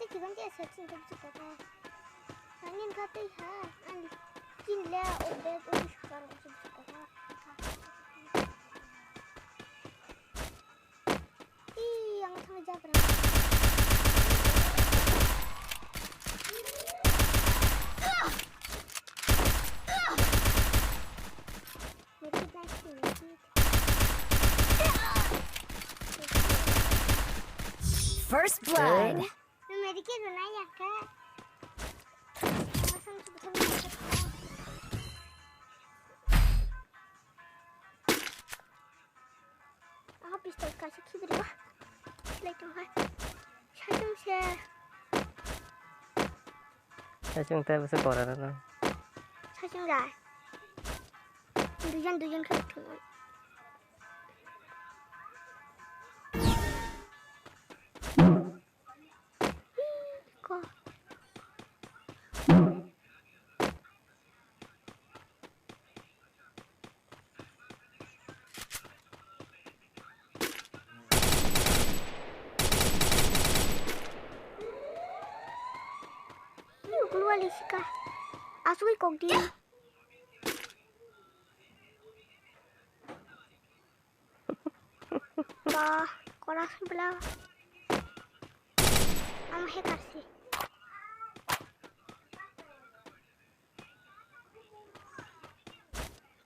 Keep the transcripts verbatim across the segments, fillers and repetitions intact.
Tiban je searching ke bisi kota. Angin kata ha, ang chin le o bag o bisi kota. Ih, ang thang jabra. Medkit nice, medkit. First blood. Medkit banai ya ka. Aha pistol kaisa khibiri ba. Selai tong hai. Saichung se. Saichung te bwswk kora na no. Saichung da. Duijon duijon khe thung. Ko. Ih, guluali sika. Asugwi kok di. Ba, kora sibla. Ang hacker si.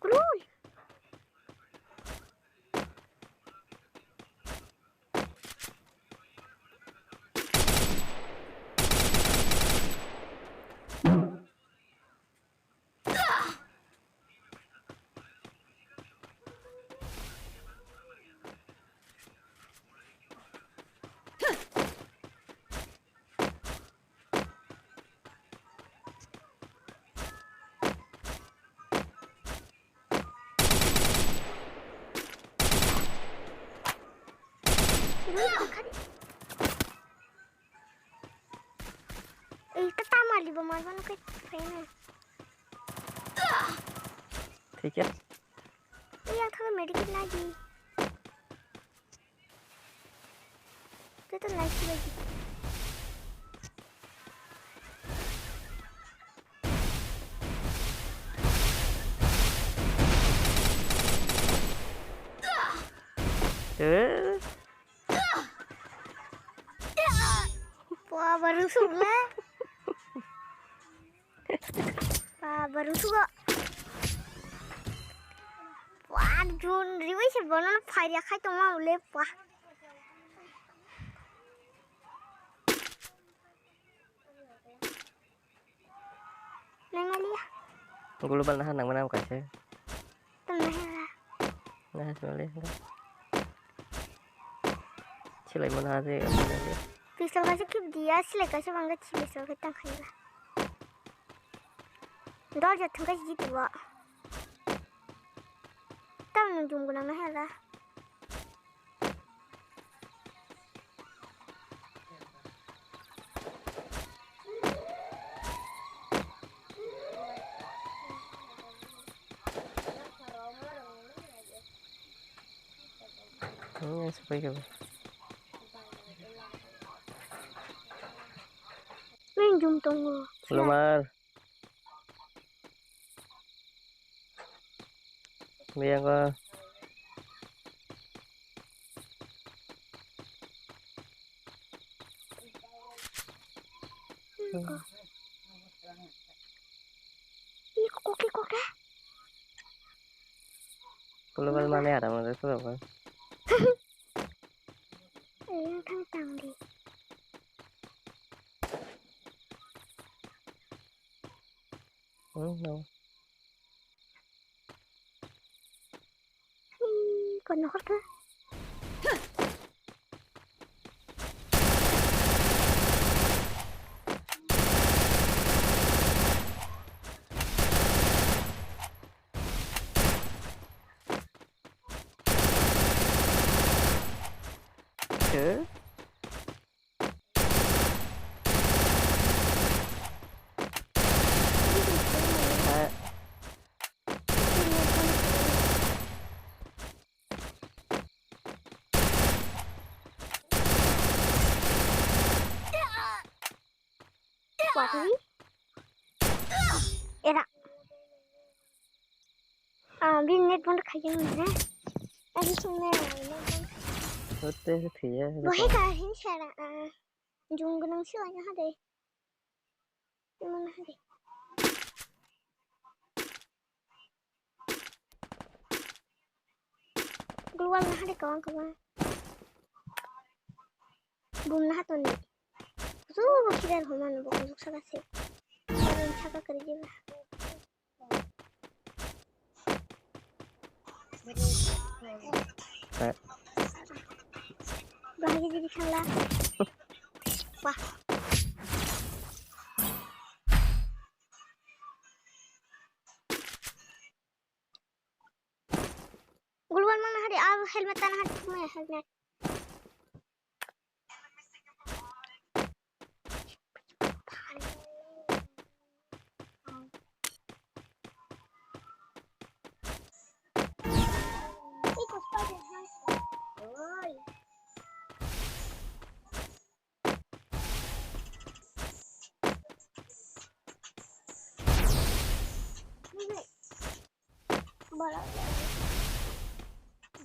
Kulul. Ei, kata mali bo mar bano kai phaina. Thik ya. Ei, ang thang medikit lagi. Joto naisibadi. Eh? Wah, baru sudah. Ba, baru sugo. Wah, jun riwi se bono fire khai tongma ule, wah. Nang maliya. Global naha nang mana kaise. Tong naha. Naha sumali. Silai mana aje. Pistol kaisa kip dia, silai kaisa bangga pistol ke tang khaiba. Dol jat thangkai jitu wa. Tam nung jum gunang na hela. Hmm, sepai kau. Main jum tongo. Lumar. Biang ko. Ih, koke, koke. Global mane ada mane tu apa? Ayo, tang tang di. Hmm, no. Ih, kono kota. Era. Ah, bini net bondo khaijak nang na. Ani sung na net bondo. Hote se thiya. Bo he ka hin sara, ah, jung gunung si wajah de. Mana hari. Global na hari kawang kawang. Bum na hatoni. Kusu bo khirar homan bo kusuk saka se. Saka kari jiba. Eh. Bahagi jadi salah. Wah. Gulwan mana hari, ah, helmet tana hari, kuma ya helmet.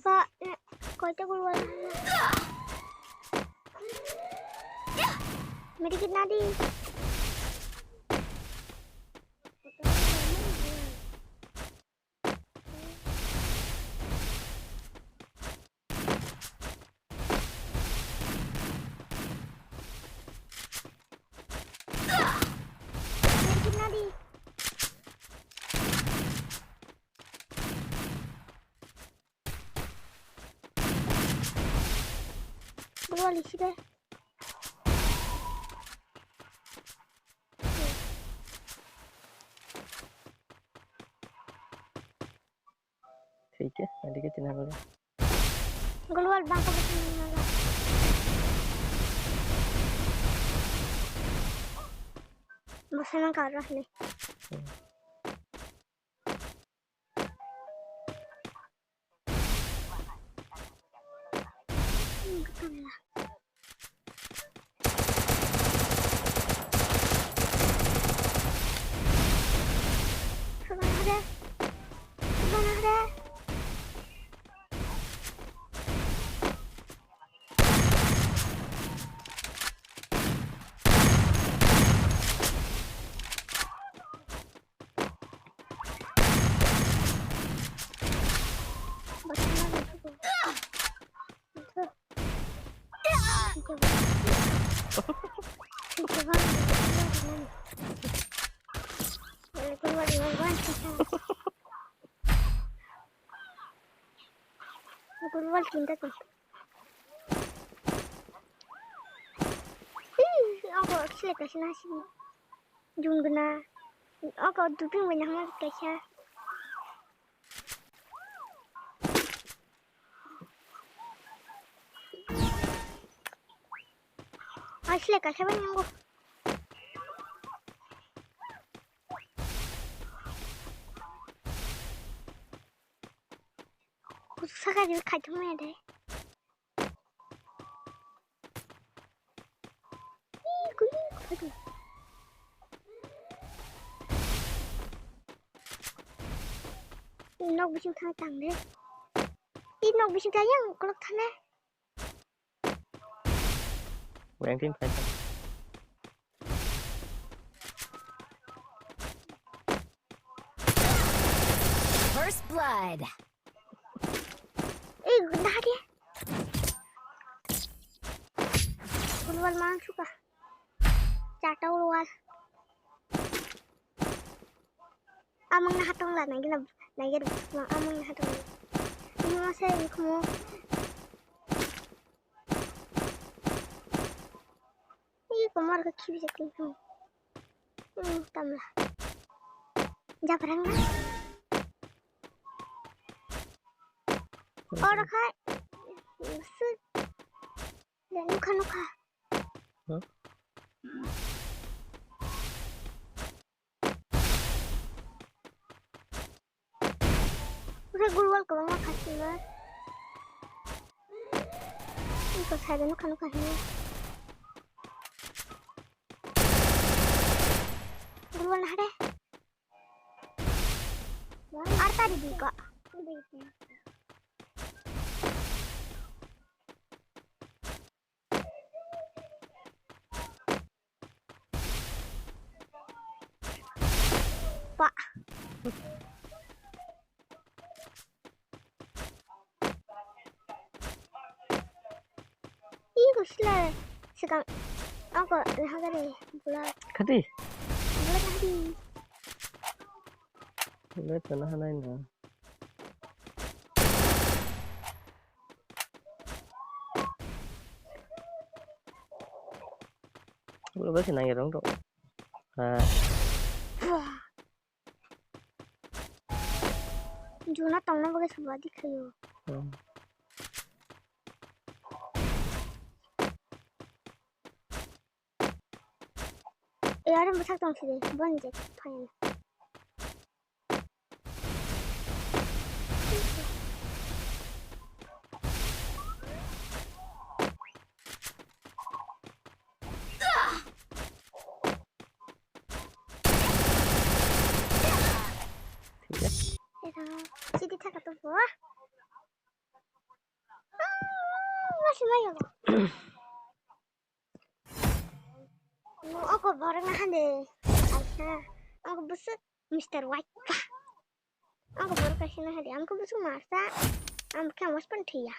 Ba, eh, koita gol wala. Medikit nadi. Medikit nadi. Bro, lisi deh. Thik hai, adike tina bro. Global bangko betul mana? Bosai mang karo ni. Hmm. Global tinta tu. Ih, ako select kaisa nasi. Jung gana. Ako duping bai nahma kaisa. Ai select kaisa bai nango. Kuchuk saka riwi khaithok maya de. Ih, kuli, kuli. Ih, nok bising thang tang de. Ih, nok bising thang yang kolok thane. Wengkin khaithok. First blood. Ih, gunda dia. Gunda wal mang suka. Chata wal. Amang na hatong la nagi na nagi na amang na hatong. Ini masa ini kamu. Ih, komor ka khibi jati. Hmm, tamla. Jabrang na. Oro khai. Su. Ya, nukha, nukha. Huh? Udah gulwal kebang makan sih, Mas. Iko saya nukha, nukha sini. Wala hade. Arta di ko. Pa. Ih, gusle. Sekarang aku lagi ada di bulan. Kati? Bulan tadi. Bulan tengah lain lah. Ulo bai se nang ya rong rok. Ha. Juna tongna bagwi sabo di khayo. Hmm. Yar mo sak tong sidi bon je fine. Sidi thaka to bo. Masih banyak. Ako borok na hande. Aisa. Ako busuk Mister White. Ako borok kaisa na hande. Ako busuk masa. Ang khe mas pun thiya.